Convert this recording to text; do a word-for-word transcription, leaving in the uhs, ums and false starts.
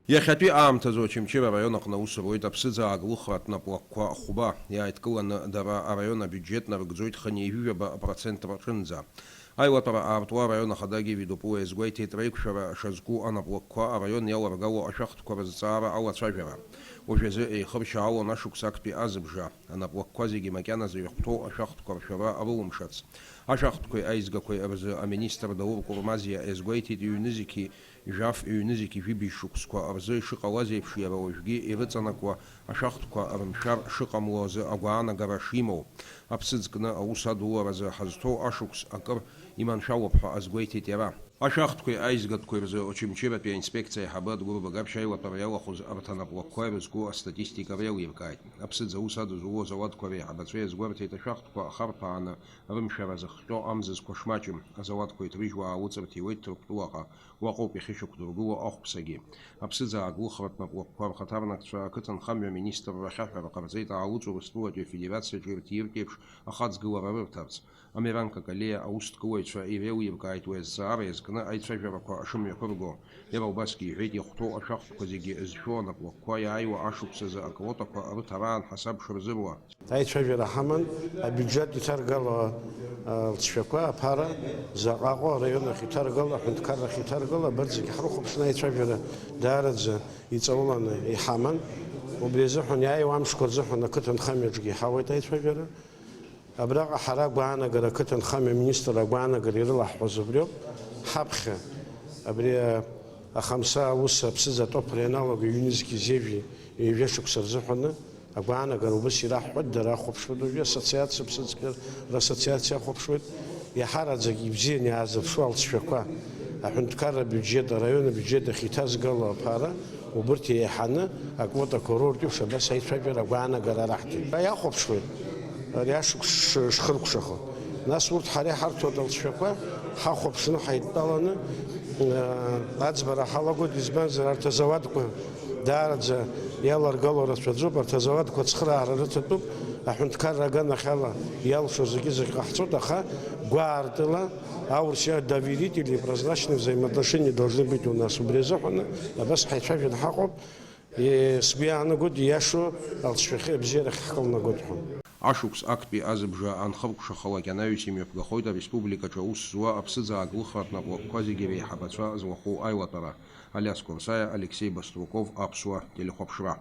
Иахьатәи аамҭазы Очамчыра араион аҟны аус руеит аԥсыӡ ааглыхратә напуакқәа хәба. Иааидкыланы дара араион абиуџьет нарыгӡоит хынҩажәижәаба процент рҿынӡа. Аилатәара аартуа араион ахада Геви Дупуа иазгәеиҭеит реиқәшәара шазку анапуакқәа араион иаларгало ашәахтәқәа рызҵаара алацәажәара. Уажәазы еихыршьаалон ашықәс актәи азыбжа. Анапуакқәа зегьы макьаназы иахәҭоу ашәахтәқәа ршәара рылымшац. Ашәахтәқәеи аизгақәеи рзы аминистр Даур Курмазиа иазгәеиҭеит, ҩнызқьи жәаф, ҩнызқьи жәибжь шықәсқәа рзы ишыҟалаз еиԥш, иара уажәгьы ирыҵанакуа ашәахтәқәа рымшәар шыҟамло азы агәаанагара шимоу. Аԥсыӡ кны аус адуларазы ҳазҭоу ашықәс акыр иманшәалоуп ҳәа азгәеиҭеит иара. Ашәахтәқәеи аизгатәқәеи рзы Очамчыратәи аинспекциа аиҳабы Адгәыр Багаԥшь аилатәара иалахәыз арҭ анапуакқәа ирызку астатистика реилиркааит. Аԥсыӡ аус адызуло азауадқәа реиҳабацәа иазгәарҭеит ашәахтәқәа ахарҭәааны рымшәара зыхҟьо амзызқәа шмаҷым. Азауадқәа иҭрыжьуа аалыҵырҭиуеит Ҭырқәтәылаҟа, уаҟоуп иахьышьақәдыргыло ахәԥсагьы. Аԥсыӡ ааглыхратә напуакқәа рхаҭарнакцәа ақыҭанхамҩа аминистрра ахьаҳәара ҟарҵеит Аалыҵ Урыстәылатәи Афедерациаҿы ирҭиртә еиԥш ахаҵгылара рырҭарц. Амиран Какалиа аусҭкылаҩцәа иреилиркааит уи азҵаара иазкны аицәажәарақәа шымҩаԥырго. Иара убасгьы иҳәеит, иахәҭоу ашәахтәқәа зегьы зшәо анапуакқәа иааиуа ашықәсазы аквотақәа рыҭараан ҳасаб шырзыруа. Аицәажәара ҳаман, абиуџьет иҭаргало, а, лҵшәақәа, аԥара, заҟа Аҟәа араион ахь иҭаргало, аҳәынҭқарра ахь иҭаргало, абарҭ зегьы ҳрыхәаԥшны аицәажәара даараӡа иҵауланы иҳаман. Убри азыҳәан иааиуа амшқәа рзыҳәан ақыҭанхамҩаҿгьы иҳауеит аицәажәара. Абраҟа ҳара агәаанагара, ақыҭанхамҩа аминистр агәаанагара ирылаҳҳәоз убриоуп. Ҳаԥхьа абри, а, ахамса аус аԥсыӡ атәы аԥра ианалага ҩнызқьи зежәи ҩажәа шықәса рзыҳәаны агәаанагара убас ираҳҳәоит, дара ахәаԥшуеит уажәы, ассоциациа, аԥсыӡкра рассоциациа ахәаԥшуеит. Иаҳараӡак ибзианы иаазырԥшуа алҵшәақәа, аҳәынҭқарра абиуџьет, араион абиуџьет ахь иҭазгало аԥара, убырҭ еиҳаны аквотақәа роуртә еиԥш абас аицәажәара агәаанагара раҳҭеит. Иахәаԥшуеит ари ашықәс ш-, шхыркәшахо. Нас урҭ ҳара иҳарҭоит алҵшәақәа, ҳахәаԥшны ҳаидтәаланы, э, аӡбара ҳалагоит, избанзар арҭ азауадқәа даараӡа иаларгало рацәаӡоуп, арҭ азауадқәа ацхыраара рыҭатәуп, аҳәынҭқарра аганахьала иалшо зегьы-зегь ҟаҳҵоит, аха гәаартыла аурыс иа доверительные, прозрачные взаимоотношения должны быть у нас, убри азыҳәаны абас ҳаицәажәаны ҳаҟоуп. Е, сгәы иаанагоит, ииашоу алҵшәахьы абзиарахь ҳкылнагоит ҳәа. Ашықәс актәи азыбжа анхыркәшахалак анаҩс имҩаԥгахоит ареспубликаҿы аус зуа аԥсыӡ ааглыхратә напуакқәа зегьы реиҳабацәа злахәу аилатәара. Алиас Курсаиа, Алексей Баструков, Аԥсуа телехәаԥшра.